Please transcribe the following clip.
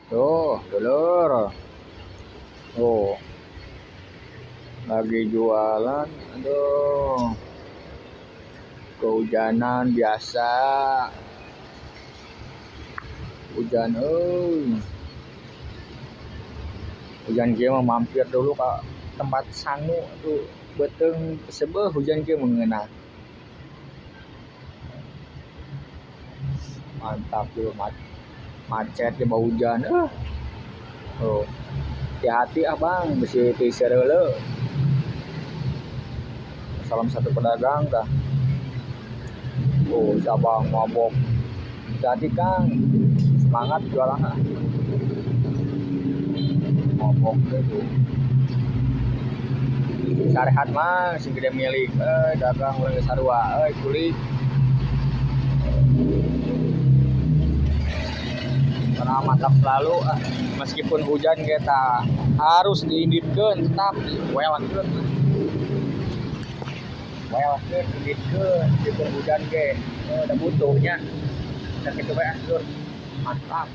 Tuh, dulur. Tuh. Lagi jualan, aduh. Kehujanan biasa. Hujan euy. Hujan kieu mah mampir dulu ke tempat sangu tuh, beuteung sebeuh hujan kieu mengeunah. Mantap tuh, macet di bawah hujan. Oh. Hati-hati ah bang, bisi tisereuleuh. Salam satu pedagang dah. Oh, si abang mabok. Hati-hati Kang, semangat jualan ah. Mabok deh tuh. Sarehat mah sing gede milik, dagang urang geus sarua, kulik. Karena mantap selalu ah. Meskipun hujan kita harus diinditkeun, tetap diwelkeun. Welkeun, inditkeun meskipun hujan ge. Udah butuhnya. Sakitu we ah, lur. Mantap.